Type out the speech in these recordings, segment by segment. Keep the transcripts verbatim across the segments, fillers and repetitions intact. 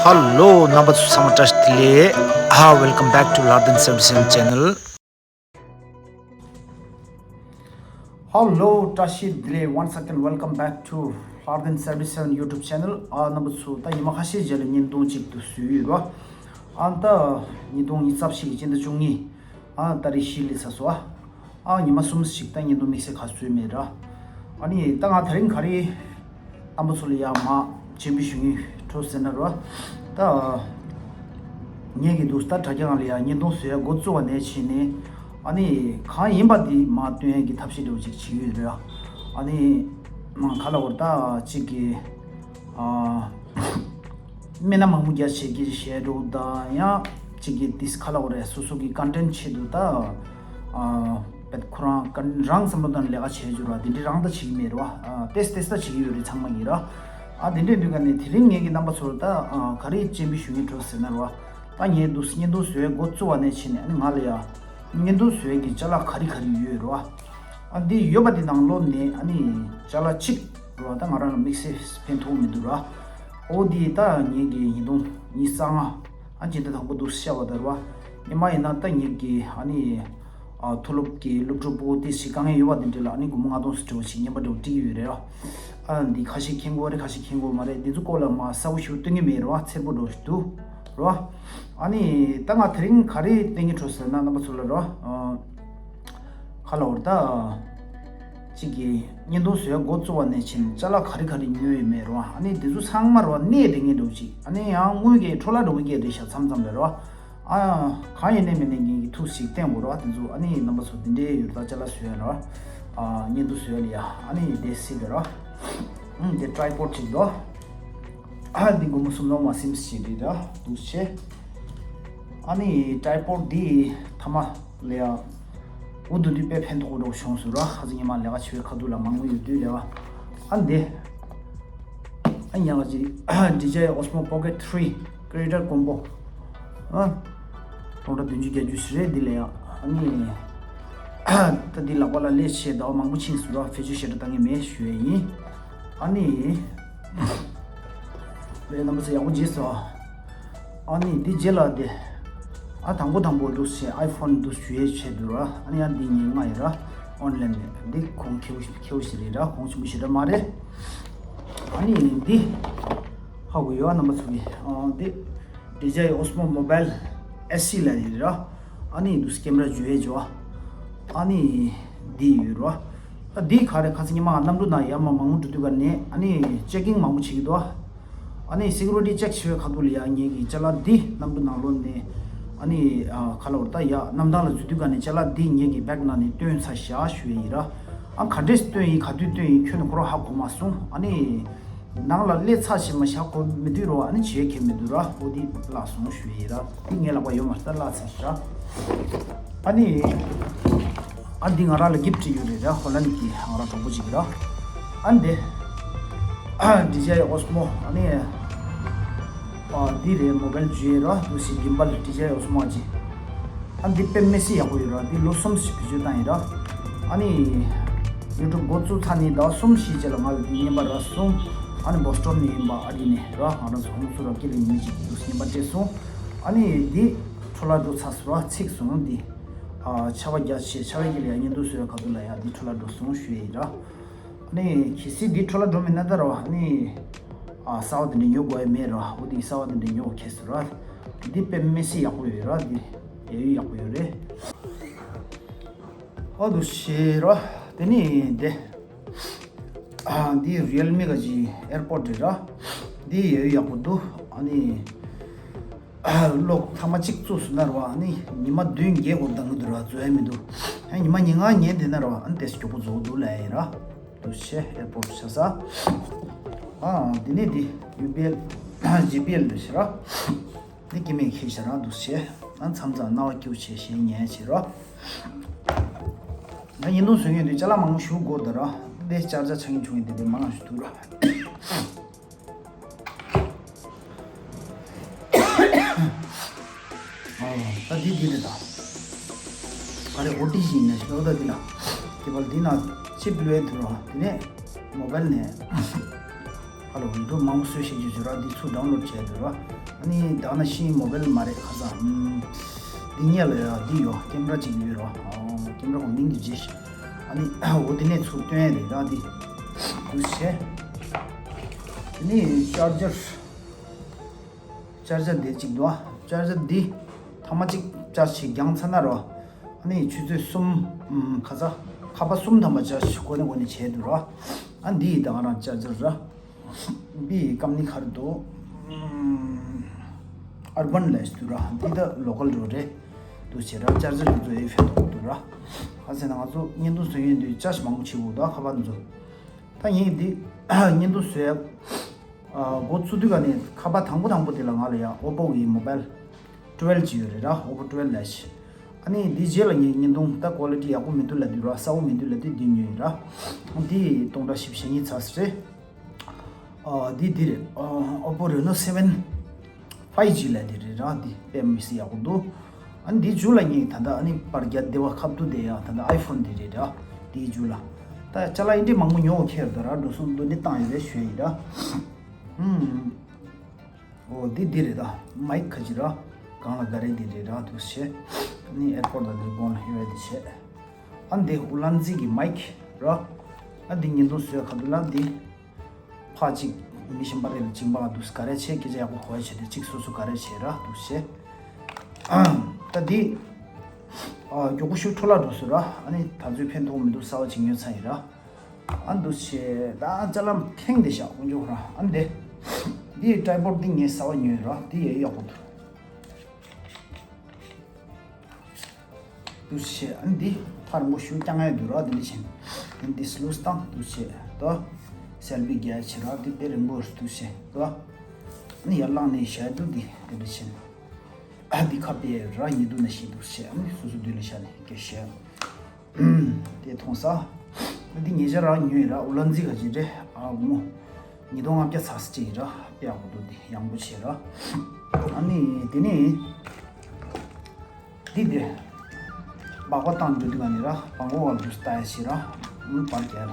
ཧེ་ལོ། རྣམ་པ་ཚོ་ཚང་མ་བཀྲ་ཤིས་བདེ་ལེགས། ཨ། Welcome back to Lardhan seventy seven channel. ཧེ་ལོ། བཀྲ་ཤིས་བདེ་ལེགས། Once again, welcome back to Lardhan seventy seven YouTube channel. ཨ། རྣམ་པ་ཚོ་ད་ཉི་མ་ཁ་ཤས་རྗེས་ལ་བརྙན་ཐུང་གཅིག་ཏུ་བཟོས་ཡོད་ར། ཨ། ད་ཉིས་སྟོང་ཉི་ཤུ་རྩ་བཞི་གི་སྤྱི་ཟླ་བཅུ་གཉིས། ཨ། ཏ་རིག་བཞི་སླེབས་ཚར་སོང་། ཨ། ཨ། ཉི་མ་གསུམ་ཞིག་ད་བརྙན་ཐུང་དམིགས་བསལ་ག་བཟོས་མེད་ར། ཨ་ནི་ད་ང་དེ་རིང་ག་རེ་རྣམ་པ་ཚོ་ལ་ཡང་མར་སྤྱན་འབུལ་ཞུ་སྙིང་བྲོ་ཟེར་ན་ར། ད་ངེད་ཀྱི་འདུག་ད་དྲ་རྒྱ་སྒང་ལ་ཡང་བརྙན་ཐུང་བཟོ་ཡ་འགོ་བཙུགས་པ་ནས་བྱས་ནས། ཨ་ནི་གང་ཡིན་པ་འདི་མར་སྟོན་ཡ་གི་ཐབས་ཤེས་འདྲ་བོ་ཅིག་བྱེད་ཀྱི་ཡོད་རེད། ཨ་ནི་ག་ལ་བར་ད་གཅིག་གི། ཨ། སྨན་སྣ་མང་པོ་རྒྱ་ཆེ་གི་བཤད་འགྲོ་དང་ཡང་གཅིག་གི་ཏིས་ག་ལ་བ་རེད། སོ་སོ་གི་ཀོན་ཊེན་ཊི་ཆེད་དུ་ད། ཨ། བེད་ཁོ་རང་ཀོན་རང་བསམ་བློ་བཏང་ལས་ཀ་བྱེད་རྒྱུ་ར། དེ་འདྲའི་རང་ད་བྱེད་ཀྱི་མེད་ར། ཨ། ཏེས་ཏེས་ད་བྱེད་ཀྱི་ཡོད་རེད་ཚང་མ་གི་ར། ཨ། དེ་འདྲའི་འདུག་ག་ནས་དེ་རིང་ངེད་ཀྱི་རྣམ་པ་ཚོར་ད། ཨ། ག་རེ་སྤྱན་འབུལ་ཞུ་སྙིང་བྲོ་ཟེར་ན་ར། ད་ངས་འདུག་བརྙན་ཐུང་བཟོ་བའི་འགོ་བཙུགས་པ་ནས་བྱས་ནས་ཨ་ནི་ང་ལ་ཡ། བརྙན་ཐུང་བཟོ་ཡས་ཀྱི་ཅ་ལག་ག་རེ་ག་རེ་ཡོད་རེད་བ། ཨ། འདི་ཡོད་པ་འདི་ནང་ལོགས་ནས་ཨ་ནི་ཅ་ལག་གཅིག་རེད་བ། ད་ང་རང་ལ་དམིགས་བསལ་ཕན་ཐོགས་མི་འདུག་ར། ཨོ་འདི་ད་ངེད་ཀྱི་ཉིས་སྟོང་ཉི་ཤུ་རྩ་ལྔ། ཨ། སྤྱི་ཟླ་དང་པོ་འདུག་ཤར་བ་ད་རེད་བ། སྔོན་མ་ཡིན་ན་ད་ངེད་ཀྱི་ཨ་ནི། ཨ། མཐོ་སློབ་ཀྱི་སློབ་ཕྲུག་ཕྲུ་གུ་དེ་ཞིག་དཀའ་ངལ་ཡོད་པ་དེ་འདྲ་ལ་ཨ་ནི་སྒོར་མོ་ལྔ་སྟོང་ཙམ་འདྲ་བོ་ཞིག་རྔན་པ་འདྲ་བོ་སྤྲད་ཀྱི་ཡོད་རེད་བ། ཨ། འདི་ཁ་ཤས་མཁྱེན་གྱི་ཡོད་རེད། ཁ་ཤས་མཁྱེན་གྱི་ཡོད་མ་རེད། འདི་ཚོ་སྐོར་ལ་མར་གསལ་པོ་ཞིག་སྟོན་གྱི་མེད་རེད་བ། འཚེར་པོ་འདྲ་བོ་ཞིག་འདུག་རེད་བ། ཨ་ནི་ད་ང་དེ་རིང་ག་རེ་བསྟན་གྱི་འགྲོ་ཟེར་ན་རྣམ་པ་ཚོ་ལ་རོ། ཨ། ག་ལ་བར་ད། གཅིག་གི་བརྙན་ཐུང་བཟོ་ཡ་འགོ་བཙུགས་པ་ནས་བྱས་ནས་ཅ་ལག་ག་རེ་ག་རེ་ཉོས་ཡོད་མེད་རོ། ཨ་ནི་འདི་ཚོ་ཚང་མ་རོ་གནས་དེ་ངེས་འགྲོ་གཅིག་ཨ་ནི་ཡང་དངུལ་གྱི་འཕྲོ་བརླག་འགྲོ་གི་རེད་ཤག་མཚམས་མཚམས་ལ་རོ། ཨ། གང་ཡིན་ནའི་མིན་ནའི་ངེད་ཀྱི་ཐུགས་ཞིག་བསྟན་དགོས་རོ། དེ་ཚོ་ཨ་ནི་རྣམ་པ་ཚོ་འདི་འདྲའི་ཡོད་ད་ཅ་ལག་བཟོ་ཡ་རོ། ཨ། བརྙན་ཐུང་བཟོ་ཡ་ལ་ཡ་ཨ་ནི་འདི་སྲིད་དེ་རོ། ཨ། འདི་ཊི་རའི་པོཌ་ཅིག་འདུག་ཨ། འདི་སྒོར་མོ་སུམ་སྟོང་མ་ཟིན་ཞིག་རེད་ད་འདུག་ཆེ། ཨ་ནི་ཊི་རའི་པོཌ་འདི་ཐ་མ་ལ་ཡ། འུ་དུ་དུས་དཔེ་ཕན་ཐོགས་འགྲོ་བྱུང་སོང་ར། ཁ་ཚ་ཉི་མ་ལས་ཀ་བྱེད་པའི་ཁ་ཐུག་ལ་མ་དངུལ་ཡོད་དུས་ལས་ཀ་ཨ་འདི། ཨ་ཉག་གཅིག་ཌི་ཇེ་ཨའི་ཨོ་སི་མོ་པོ་ཀེཊ་ཐི་རི་ཀི་རི་ཨེ་ཊར་ཀོམ་པོ། ཨ། སྟོང་ཕྲག་བདུན་ཅུ་བརྒྱད་ཅུ་ཞིག་རེད་འདི་ལ་ཡ། ཨ་ནི། ད་འདི་ལག་པ་ལ་སླེབས་བྱས་ཟླ་བ་མང་པོ་ཕྱིན་སོང་ར། བེད་སྤྱོད་ཞེ་དྲག་བཏང་གི་མེད་ཞུ་ཡས་ཡིན། ཨ་ནི། ལས་རྣམ་པ་ཚོ་ཡག་པོ་བྱས་སོང་། ཨ་ནི་འདི་རྗེས་ལ་དེ། ཨ། དང་པོ་དང་པོ་འདུག་སེ་ཨའི་ཕོན་འདུག་ཞུ་ཡས་བྱས་འདུག་ར། ཨ་ནི་ཡང་འདི་ཉིན་ལྔ་ཡིན་ར། ཨོན་ལན་ནས་འདི་གོང་ཁེ་པོ་ཁེ་པོ་ཞིག་རེད་ར། གོང་ཆེན་པོ་ཞེ་དྲག་མ་རེད། ཨ་ནི་འདི་ཧ་གོ་ཡོད་ཨ་རྣམ་པ་ཚོ་གི། ཨ། འདི་ཌི་ཇེ་ཨའི་ཨོ་སི་མོ་མོ་བྷལ་ཨེ་སི་ལ་ཡིན་ར། ཨ་ནི་འདུག་སེ་ཀེ་མ་ར་བརྗོད་ཡས་བྱོས། ཨ་ནི་འདི་ཡོད་ར། ད་འདི་ག་རེ་ཁ་སང་ཉི་མ་གནམ་གྲུ་ནང་ཡར་མར་མང་པོ་འགྲོ་དུས་ག་ནས་ཨ་ནི་ཅེག་ཀིང་མང་པོ་བྱེད་ཀྱི་འདུག་ཨ་ནི་སི་ཀུ་རི་ཊི་ཅེག་བྱེད་པའི་ཁ་ཐུག་ལ་ཡ་ངེད་ཀྱི་ཅ་ལག་འདི་གནམ་གྲུ་ནང་ལོགས་ནས་ཨ་ནི། ཨ། ག་ལ་བར་ད་ཡ་གནམ་ཐང་ལ་འཛུལ་དུས་ག་ནས་ཅ་ལག་འདི་ངེད་ཀྱི་བེག་ནང་ནས་བཏོན་ཚར་བཞག་ཞུ་ཡས་ཡིན་ར། ཨ། ག་འདྲས་བཏོན་ཡིན་ག་དུས་བཏོན་ཡིན་ཁྱོན་ནས་ཁོ་རང་ཧ་གོ་མ་སོང་། ཨ་ནི། ནང་ལ་སླེབས་ཚར་ཕྱིན་མ་བཞག་གོ་མི་འདུག་རོ། ཨ་ནི་བྱེད་ཁྱད་མི་འདུག་ར། ཨོ་འདི་བརླག་སོང་ཞུ་ཡས་ར། འདི་ངའི་ལག་པ་ཡོད་མ་རེད་ད་བརླག་ཚར་ར། ཨ་ནི། ཨ་འདི་ང་རང་ལ་གིཕ་ཊི་ཡོད་རེད་ར། ཧོ་ལན་གྱི་ང་རང་གྲོགས་པོ་ཅིག་གིས་ར། ཨ་འདི། ཌི་ཇེ་ཨའི་ཨོ་སི་མོ། ཨ་ནི། ཨ་འདི་རེད་མོ་བྷལ་ཇུ་ཨེ་ར། འདུག་སེ་གིམ་བལ་ཌི་ཇེ་ཨའི་ཨོ་སི་མོ་ཅིག་ཨ་འདི་དཔེ་མི་སྲིད་ཡག་པོ་ཡོད་ར། འདི་ལོ་གསུམ་ཞིག་བེད་སྤྱོད་བཏང་ཡིན་ར། ཨ་ནི། ཡུ་ཊུབ་འགོ་བཙུགས་ཚར་ནས་ཟླ་བ་གསུམ་བཞི་རྗེས་ལ་ང་ལ་འདི་རྔན་པ་རག་སོང་། ཨ་ནི་བོ་སི་ཊོན་ནས་ཡིན་པ་ཨ་རི་ནས་ར། ང་རང་ཚོ་ཧོང་སུ་ར་ཀི་ལ་ཡིན་མི་ཅིག་འདུག་སེ་རྔན་པ་སྤྲད་སོང་། ཨ་ནི་འདི་འཕྲོ་བརླག་འགྲོ་ཚར་སོང་ར། ཚིག་སོང་འདི། ཨ་ཆར་པ་རྒྱག་བྱས་ཆར་པའི་དཀྱིལ་ལ་ཡ་བརྙན་ཐུང་བཟོ་བའི་ཁ་ཐུག་ལ་ཡ་འདི་འཕྲོ་བརླག་འགྲོ་སོང་ཞུ་ཡས་ཡིན་ར། ཨ་ནི་གལ་སྲིད་འདི་འཕྲོ་བརླག་འགྲོ་མེད་ན་ད་ར་བ་ཨ་ནི། ཨ་གསར་པ་དེ་འདྲ་ཉོ་དགོས་ཡ་མེད་ར། འོ་དེ་གསར་པ་དེ་འདྲ་ཉོ་དགོས་ཁེལ་སོང་ར། འདི་དཔེ་མི་སྲིད་ཡག་པོ་ཡོད་ར། འདི་ཡ་ཡུལ་ཡག་པོ་ཡོད་རེད། ཨོ་འདུག་སེ་ར། དེ་ནི་འདི། ཨ་འདི་རི་ཡལ་མི་ག་ཅིག་ཨེར་པོཌ་རེད་ར། འདི་ཡ་ཡུལ་ཡག་པོ་འདུག་ཨ་ནི། གློག་ཐ་མ་གཅིག་བཙུགས་སོང་ན་ར་བ་ཨ་ནི་ཉི་མ་བདུན་བརྒྱད་འགོར་འདང་གི་འདུག་ར། རྫོགས་ཡ་མི་འདུག་ཨ་ཉི་མ་ཉིན་ལྔ་ཉལ་བསྡད་ན་ར་བ་ཨ་ནི་ཏོག་ཙམ་མགྱོགས་པོ་རྫོགས་འདུག་ལབ་ཡ་ཡིན་ར། འདུག་སེ་ཨེར་པོཌ་ཆགས་ས། ཨ་འདི་ནས་འདི་ཡུ་པི་ཨེལ་ཇེ་བི་ཨེལ་རེད་ཤག་ར། འདི་སྐྱེ་དམན་ཁྱེར་ཤག་ར། འདུག་སེ་ཨ་མཚམས་མཚམས་རྣ་བ་སྐྱིད་པོ་བྱས་ཞེས་ཉན་བྱེད་ར། ང་བརྙན་ཐུང་བཟོ་མཁན་དུས་ཅ་ལག་མང་པོ་ཞིག་དགོས་འདུག་ར། འདི་ཅར་ཇར་ཆག་ཉེན་བྱུང་ཡིན་དེ་འདྲ་མང་ཞིག་འདུག་ར། ཨོ། ད་འདི་འདི་རེད་ད། ག་རེ་ཨོ་ཊི་ཞིག་ཡིན་ན་ཞིག་ཨོ་ད་འདི་ལ། དེ་བར་འདི་ན་ཅིབ་ལོས་འདུག་ར། དེ་ནས་མོ་བལ་ནས། ཨ་ལོ་བི་ཌི་ཡོ་མང་པོ་བཟོས་བཤད་རྒྱུ་བྱོས་ར། འདི་ཚུར་download་བྱས་འདུག་ར། ཨ་ནི་ད་ན་ཤིང་mobile་མ་རེད་ཁ་སང་། ཨམ། འདི་ཉལ་ལ་ཡ་འདི་ཡོད། ཀེམ་ར་གཅིག་ཡོད་ར། ཨོ། ཀེམ་ར་གོ་མིང་གི་རྗེས། ཨ་ནི་འོ་འདི་ནས་ཚུར་སྟོན་ཡ་རེད་ར། འདི་འདུག་བྱས། དེ་ནི་charger། charger་འདི་གཅིག་འདུག་ཨ། charger་འདི་ཐ་མ་གཅིག་charge་བྱེད་རྒྱང་ཚ་ན་ར། ཨ་ནི་ཆུ་ཚོད་གསུམ། ཨམ། ཁ་ཚ་ཁ་པར་གསུམ་ཐམ་པ་charge་གོ་ནས་གོ་ནས་བྱས་འདུག་ར། ཨ་འདི་ཡི་ད་ག་རང་charger་ར། འདི་ཡི་company་ག་རེ་འདུག་ཨམ། Urban་ལས་འདུག་ར། འདི་ད་local་རོ་རེད། འདུག་བྱས་ར། charger་འདི་ཚོ་ཡི་ཕན་ཐོགས་འདུག་ར། ག་ཟེར་ན་ང་ཚོ་བརྙན་ཐུང་བཟོ་ཡོང་དུས་charge་མང་པོ་བྱེད་དགོས་འདུག་ཁ་པར་འདི་ཚོ། ད་ངས་འདི་བརྙན་ཐུང་བཟོ་ཡ། ཨ། འགོ་བཙུགས་དུས་ག་ནས་ཁ་པར་དང་པོ་དང་པོ་དེ་ལ་ང་ལ་ཡ་Oppo་གི་mobile twelve་ཅིག་ཡོད་རེད་ར། Oppo twelve་ལས། ཨ་ནི་འདི་རྗེས་ལ་ངས་བརྙན་ཐུང་ད་quality་ཡག་པོ་མི་འདུག་ལབ་དུས་ར། གསལ་པོ་མི་འདུག་ལབ་དུས་འདི་ཉོས་ཡིན་ར། འདི་སྟོང་ཕྲག་བཞི་བཅུ་ཞེ་གཉིས་ཚར་སོང་རེད། ཨ། འདི་འདི་རེད། ཨ། Oppo Reno seven five G་ལབ་དེ་རེད་ར། འདི་དཔེ་མི་སྲིད་ཡག་པོ་འདུག་ཨ་ནི་འདི་མཇུག་ལ་ངས་ད་ལྟ་ཨ་ནི་པར་རྒྱག་བདེ་བ་ཁ་ཐུག་དེ་ཡ་ད་ལྟ་iPhone་འདི་རེད་ར། འདིའི་མཇུག་ལ། ད་ཅ་ལག་འདི་འདྲའི་མང་པོ་ཉོ་ཁེལ་འདུག་ར། འགྲོ་སོང་འདི་འདྲ་བཏང་ཡོད་པས་ཞུ་ཡིན་ར། ཨུམ། ཨོ་འདི་འདི་རེད་ད། མའིག་ཁ་ཅིག་ར། སྒང་ལ་ག་རེ་འདི་རེད་ར། འདུག་བྱས། ཨ་ནི་AirPod་འདི་སྒང་ལ་ཡོད་པ་འདི་བྱས། ཨ་འདི་Ulanzi་གི་མའིག་ར། ཨ་འདི་བརྙན་ཐུང་བཟོས་ཁ་ཐུག་ལ་འདི། ཕར་གཅིག་མི་གཞན་པ་རེ་ལ་གཅིག་འབག་འདུག་ག་རེ་བྱས། སྐད་ཆ་ཡག་པོ་གོ་བ་བྱས་ཏེ་གཅིག་སོ་སོ་ག་རེ་བྱས་ར་འདུག་བྱས། ད་འདི་ཨ་མགྱོགས་པོ་ཞིག་འཕྲོ་བརླག་འགྲོ་སོང་ར། ཨ་ནི་ད་ཚོད་ཕན་ཐོགས་མི་འདུག་གསར་པ་ཅིག་ཉོས་ཚར་ཡིན་ར། ཨ་འདུག་བྱས་ད་ཅ་ལག་ཁེངས་བསྡད་ཤག་དཀོན་མཆོག་ར། ཨ་འདི་འདི་tripod་འདི་ངས་གསར་པ་ཉོས་ར། འདི་ཡ་ཡག་པོ་འདུག་འདུག་བྱས། ཨ་ནི་འདི་ཐག་རིང་པོ་ཞིག་རྐྱང་ཡ་འདུག་ར། འདི་འདྲ་བྱས། ཨ་ནི་འདི་སི་ལུས་བཏང་འདུག་བྱས་ད། སེལ་ཕི་རྒྱག་བྱས་ར། འདི་དཔེ་རིང་པོ་འདུག་བྱས་ད། ཨ་ནི་ཡར་བླངས་ནས་བཞག་འདུག་འདི་འདི་འདྲ་བྱས། ཨ་འདི་ཁ་དཔེ་ར་ཉེ་དུ་ན་ཞིག་འདུག་བྱས། ཨ་ནི་སོ་སོ་འདི་ལ་བཞག་ནས་སྐད་བཤད། དེ་མཐོང་ས། འདི་ཉེ་ཆར་རང་ཉོས་ར། ཨུ་ལན་ཛི་ག་ཅིག་རེད། ཨ་སྒོར་མོ་ཉིས་སྟོང་ལྔ་བརྒྱ་ཚར་ཅིག་ར། དཔེ་ཡག་པོ་འདུག་འདི་ཡང་པོ་བྱས་ར། ཨ་ནི་དེ་ནི་འདི་འདི་སྦག་སྦག་བཏང་འགྲོ་དུས་ག་ནི་ར། སྦག་སྦག་བར་དུ་ལྟ་ཡ་བྱས་ར། ཨུམ་པར་རྒྱག་ལ།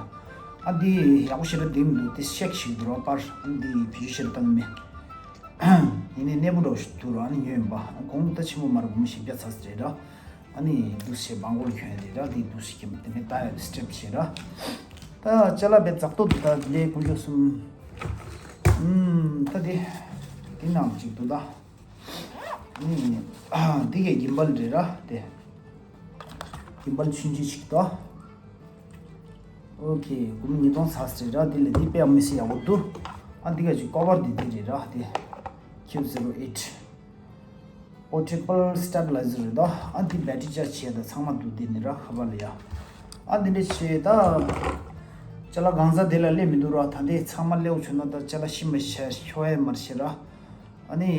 ཨ་འདི་ཡག་པོ་ཞེ་དྲག་འདི་མི་འདུག་འདི་ཤེག་ཞིག་འདུག་ར་པར། ཨ་འདི་བེད་སྤྱོད་ཞེ་དྲག་བཏང་གི་མེད། ཡིན་ནའི་གནས་པོ་འདྲ་ཞིག་འདུག་ར། ཨ་ནི་ཉོས་ཡིན་པ། གོང་ད་ཆེན་པོ་མ་རེད། སྒོར་མོ་བཞི་བརྒྱ་ཚར་རེད་ར། ཨ་ནི་འདུག་སེ་སྦག་སྦག་ལ་གྱོན་ཡ་དེ་ར། དེ་འདུག་སེ་གྱོན་དེ་ནས་ད་སི་ཊེབ་བྱེད་ར། ད་ཅ་ལག་བས་ཛག་ཏོ་འདུག་ད་ལས་དཀོན་མཆོག་གསུམ། ཨུམ། ད་དེ་དེ་ནང་གཅིག་འདུག་ད། ཨ་ནི་ཨ་འདི་གའི་གིམ་བལ་རེད་ར་དེ། གིམ་བལ་ཆུང་ཆུང་ཞིག་འདུག་ཨོ་ཁེ། སྒོར་མོ་ཉིས་སྟོང་ཚར་རེད་ར། དེ་ལས་དེ་དཔེ་མི་སྲིད་ཡག་པོ་འདུག་ཨ་འདི་ག་ཅིག་ཀོ་བར་འདི་འདི་རེད་ར་དེ། Q zero eight། ཨོ་ཊི་པལ་སི་ཊེབ་ལའི་ཛར་རེད་ད། ཨ་འདི་བེ་ཊི་རི་ཅར་ཇི་བྱས་ད་ཚང་མ་འདུག་འདི་ནི་ར་ཁ་པར་ལ་ཡ། ཨ་འདི་འདྲ་བྱས་ད། ཅ་ལག་གང་ཟག་དེ་ལ་སླེབས་མི་འདུག་ར། ད་འདི་ཚང་མ་སླེབས་བྱུང་ན་ད་ཅ་ལག་ཤི་མ་ཤ་ཤོ་ཡ་མར་ཤི་ར། ཨ་ནི།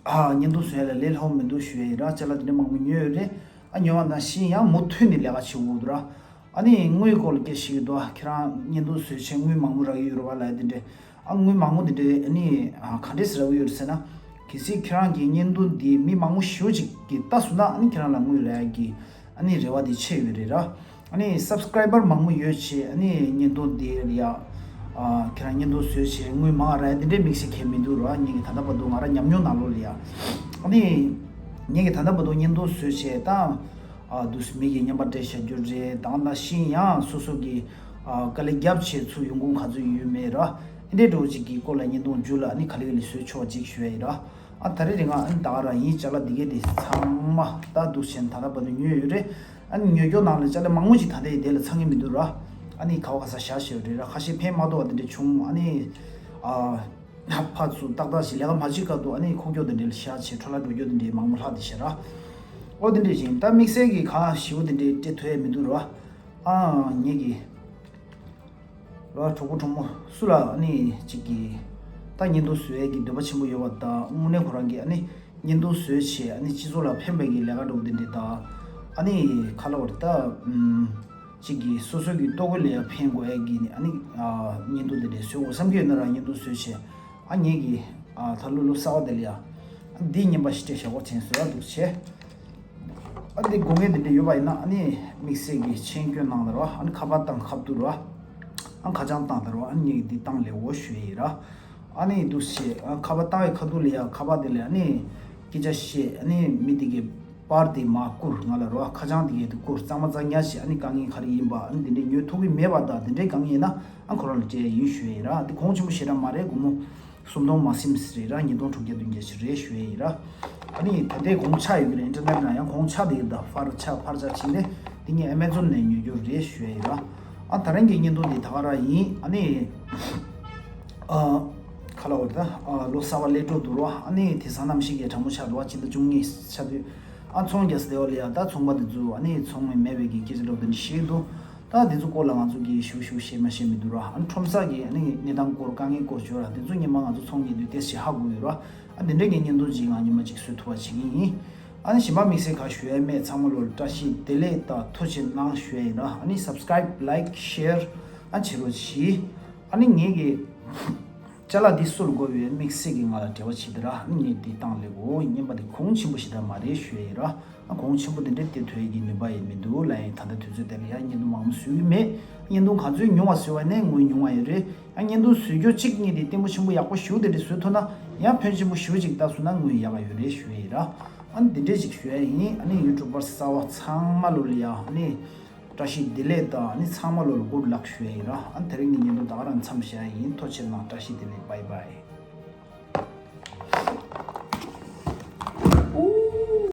ཨ་བརྙན་ཐུང་བཟོ་ཡ་ལ་ལས་སླ་པོ་མི་འདུག་ཞུ་ཡ་ཡིན་ར། ཅ་ལག་དེ་འདྲ་མང་པོ་ཉོས་ཡོད་རེད། ཨ་ཉོ་བ་ནང་བཞིན་ཡང་མུ་མཐུད་ནས་ལས་ཀ་བྱེད་དགོས་འདུག་ར། ཨ་ནི་དངུལ་སྐོར་ལ་སྐད་ཞིག་འདུག་ཁྱེད་རང་བརྙན་ཐུང་བཟོས་བྱས་དངུལ་མང་པོ་རག་གི་ཡོད་རེད་བ་ལབ་ཡ་དེ་འདྲས། ཨ་དངུལ་མང་པོ་དེ་འདྲས་ཨ་ནི་ཨ་ག་འདྲས་སེ་རག་གི་ཡོད་རེད་ཟེར་ན། གལ་སྲིད་ཁྱེད་རང་གི་བརྙན་ཐུང་འདི་མི་མང་པོ་ཞེ་པོ་ཅིག་གིས་ལྟ་སོང་ན་ཨ་ནི་ཁྱེད་རང་ལ་དངུལ་རག་ཡ་གི་ཨ་ནི་རེ་བ་དེ་ཆེ་ཡོད་རེད་ར། ཨ་ནི་སབ་སི་ཀ་རའི་བར་མང་པོ་ཡོད་བྱས་ཨ་ནི་བརྙན་ཐུང་འདི་ལ་ཡ། ཨ་ཁྱེད་རང་བརྙན་ཐུང་བཟོས་བྱས་དངུལ་མང་རག་ཡ་དེ་འདྲའི་དམིགས་བསལ་གང་ཡང་མི་འདུག་ར། ངེད་ཀྱི་ད་ལྟ་བར་དུ་ང་རང་ཉམས་མྱོང་ནང་ལོགས་ལ་ཡ། ཨ་ནི་ངེད་ཀྱི་ད་ལྟ་བར་དུ་བརྙན་ཐུང་བཟོས་བྱས་ད། ཨ་དུས་མི་གི་བརྙན་པར་སྤྲད་བཞག་རྒྱུ་རེད། དང་ད་ཤིང་ཡང་སོ་སོ་གི་ཨ་དཀའ་ལས་རྒྱབ་བྱས་ཚུར་ཡོང་ཁུངས་ག་ཚོད་ཡོད་མེད་ར། ཨ་འདྲའི་འགྲོ་ཅིག་གི་སྐོར་ལ་བརྙན་ཐུང་མཇུག་ལ་ཨ་ནི་ག་ལེ་ག་ལེ་བཟོས་ཆོག་ཅིག་ཞུ་ཡ་ཡིན་ར། ཨ་ད་རེས་རིང་ང་ཨ་ནི་ད་ག་རང་ཡིན། ཅ་ལག་འདི་གས་དེ་ཚང་མ་ད་འདུག་བྱས་ད་ལྟ་བར་དུ་ཉོས་ཡོད་རེད། ཨ་ནི་ཉོས་རྒྱུ་ནང་ལ་ཅ་ལག་མང་པོ་ཅིག་ད་ལྟའི་དེ་ལ་ཚང་གི་མི་འདུག་ར། ཨ་ནི་ག་བ་ག་ས་བཞག་བཞག་ཡོད་རེད་ར། ཁ་ཤས་ཕན་མ་ཐོགས་པ་དེ་འདྲ་བྱུང་། ཨ་ནི་ཨ་ཕར་ཚུར་ཏག་ཏག་ཞིག་ལས་ཀ་མ་བྱེད་སྐབས་དུ་ཨ་ནི་ཁུག་ཀྱོག་དེ་འདྲ་ལ་བཞག་བྱས་འཕྲོ་བརླག་འགྲོ་རྒྱུ་དེ་འདྲའི་མང་པོ་ལྷག་བསྡད་བཞག་ར། ཨོ་དེ་འདྲ་བཞིན་ད་དམིགས་བསལ་གྱི་ག་ཞེ་པོ་དེ་འདྲའི་སྤྲད་ཐུབ་ཡ་མི་འདུག་ར། ཨ་ངེད་ཀྱི་ར་གྲོགས་པོ་གྲོགས་མོ་སུ་ལ་ཨ་ནི་གཅིག་གིས་ད་བརྙན་ཐུང་བཟོ་ཡས་ཀྱི་འདོད་པ་ཆེན་པོ་ཡོད་པ་དང་དངོས་གནས་ཁོ་རང་གིས་ཨ་ནི་བརྙན་ཐུང་བཟོས་བྱས་ཨ་ནི་སྤྱི་ཚོགས་ལ་ཕན་པའི་གི་ལས་ཀ་འགྲོ་གི་དེ་འདྲས་དང་། ཨ་ནི་ག་ལབ་དགོས་རེད་ད། ཨུམ། གཅིག་གིས་སོ་སོ་གི་ལྟོ་གོས་ལ་ཡང་ཕན་དགོས་ཡས་ཀྱི་ཨ་ནི་ཨ་བརྙན་ཐུང་དེ་འདྲས་བཟོ་དགོས་བསམ་གྱི་ཡོད་ན་ར་བརྙན་ཐུང་བཟོས་བྱས་ཨ་ངེད་ཀྱི་ཨ་ད་ལོ་ལོ་གསར་པ་དེ་ལ་ཡ་ཨ་འདི་རྔན་པ་ཞིག་སྤྲད་བཞག་གོ་དྲན་གསོ་ཡ་འདུག་བྱས། ཨ་འདི་དགོས་ངེས་དེ་འདྲས་ཡོད་པ་ཡིན་ན་ཨ་ནི་དམིགས་བསལ་གྱི་མཆན་སྐྱོན་གནང་ལ་ར། ཨ་ནི་ཁ་པར་དང་ཁ་བསྡུར་ར། ཨ་ཁ་བྱང་བཏང་ད་རོ། ཨ་ངས་འདི་བཏང་ལེ་འོ་ཞུ་ཡ་ཡིན་ར། ཨ་ནི་འདུག་བྱས། ཨ་ཁ་པར་བཏང་བའི་ཁ་ཐུག་ལ་ཡ་ཁ་པར་དེ་ལ་ཨ་ནི་སྐད་ཆ་བཤད། ཨ་ནི་མི་དེ་གི་པར་དེ་མར་བསྐུར། ང་ལ་རོ། ཨ་ཁ་བྱང་དེ་གི་དེ་བསྐུར། གཙང་མ་གཙང་ཉག་བྱས། ཨ་ནི་དཀའ་ངལ་ག་རེ་ཡིན་པ། ཨ་ནི་དེ་འདྲས་ཉོ་ཐུབ་ཀྱི་མེད་པ་དང་དེ་འདྲས་དཀའ་ངལ་ཡིན་ན་ཨ་ཁོ་རང་ལ་སྤྲད་ཡ་ཡིན་ཞུ་ཡ་ཡིན་ར། དེ་གོང་ཆེན་པོ་ཞེ་དྲག་མ་རེད། སྒོར་མོ་སུམ་སྟོང་མ་ཟིན་རེད་ར། ཉིས་སྟོང་དྲུག་བརྒྱ་བདུན་བརྒྱ་ཞིག་རེད་ཞུ་ཡ་ཡིན་ར། ཨ་ནི་ད་ལྟའི་གོང་ཆག་ཡོད་ཀྱི་རེད། ཨིན་ཊར་ནེཊ་ནང་ཡང་གོང་ཆག་དེ་ཡོད། ད་ཕར་ཆག་ཕར་ཆག་ཕྱིན་ནས་དེ་ངས་ཨེ་མེ་ཛོན་ནས་ཉོ་རྒྱུ་རེད་ཞུ་ཡ་ཡིན་ར། ཨ་ད་རིང་གི་བརྙན་ཐུང་འདི་ད་ག་རང་ཡིན། ཨ་ནི་ཨ་ཁ་ལ་འོ་ད་ཨ་ལོ་གསར་པ་སླེབས་འགྲོ་འདུག་ར། ཨ་ནི་དེང་སང་གནམ་གཤིས་ཀྱི་གྲང་མོ་ཆགས་འདུག་ཨ་ཕྱི་ཟླ་བཅུ་གཉིས་ཆགས་དུས་ཨ་ཚོང་རྒྱག་ས་དེ་བ་ལ་ཡ་ད་ཚོང་པ་དེ་ཚོ་ཨ་ནི་ཚོང་མི་མེད་པའི་གི་སྐད་ཆ་འདྲ་པོ་དེ་འདྲ་བཤད་འདུག་ད་དེ་ཚོ་སྐོར་ལ་ང་ཚོ་གིས་ཞུ་ཞུ་བཤད་མ་བཤད་མི་འདུག་ར། ཨ་ནི་ཁྲོམ་ས་གི་ཨ་ནི་གནས་སྟངས་སྐོར་དཀའ་ངལ་སྐོར་བརྗོད་ར། དེ་ཚོ་སྔོན་མ་ང་ཚོ་ཚོང་གཉེར་དུས་ཏོག་ཙམ་ཧ་གོ་ཡོད་ར། ཨ་དེ་འདྲའི་གི་བརྙན་ཐུང་ཅིག་ང་སྔོན་མ་ཅིག་བཟོ་ཐུབ་པ་བྱེད་ཀྱི་ཡིན། ཨ་ནི་གཞན་པ་དམིགས་བསལ་ག་ཞུ་ཡ་མེད། ཚང་མ་ལོ་ལ་བཀྲ་ཤིས་བདེ་ལེགས་དང་ཐུགས་རྗེ་གནང་ཞུ་ཡ་ཡིན་ར། ཨ་ནི་སབ་སི་ཀ་རེབ་ལའིཀ་ཤེར་ཨ་བྱེད་རོགས་གྱིས། ཨ་ནི་ངེད་ཀྱི་ཅ་ལག་འདི་སུ་ལ་དགོས་པའི་དམིགས་བསལ་གྱི་ང་ལ་འབྲེལ་བ་བྱེད་དེ་ར། ངས་འདི་བཏང་ལེ་གོ། རྔན་པ་འདི་གོང་ཆེན་པོ་ཞེ་དྲག་མ་རེད་ཞུ་ཡ་ཡིན་ར། ཨ་གོང་ཆེན་པོ་འདི་འདྲ་སྟེར་ཐུབ་ཡ་གི་ནུས་པ་ཡང་མི་འདུག་ལ། ཡིན་ད་ལྟ་དུས་ཚོད་དེ་ལ་ཡ་བརྙན་ཐུང་མང་པོ་བཟོ་གི་མེད། བརྙན་ཐུང་ག་ཚོད་ཉུང་བ་བཟོས་པ་ནས་ངོས་ཉུང་བ་ཡོད་རེད། ཨ་བརྙན་ཐུང་བཟོ་རྒྱུ་གཅིག་གཉིས་དེ་བརྟན་པོ་ཆེན་པོ་ཡག་པོ་ཞེ་པོ་དེ་འདྲ་བཟོ་ཐུབ་ན་ཡང་ཕོན་ཆེན་པོ་ཞེ་པོ་ཅིག་ལྟ་སོང་ན་ངོས་ཡག་ག་ཡོད་རེད་ཞུ་ཡ་ཡིན་ར། ཨ་ནི་འདི་འདྲས་ཅིག་ཞུ་ཡ་ཡིན། ཨ་ནི་ཡུ་ཊུབ་པར་གསར་པ་ཚང་མ་ལོ་ལ་ཡ་ཨ་ནི་བཀྲ་ཤིས་བདེ་ལེགས་དང་ཨ་ནི་ཚང་མ་ལོ་ལ་གུཌ་ལག་ཞུ་ཡ་ཡིན་ར། ཨ་ནི་དེ་རིང་གི་བརྙན་ཐུང་ད་ག་རང་མཚམས་བཞག་ཡ་ཡིན། ཐུགས་རྗེ་གནང་། བཀྲ་ཤིས་བདེ་ལེགས། བྷའི་བྷའི།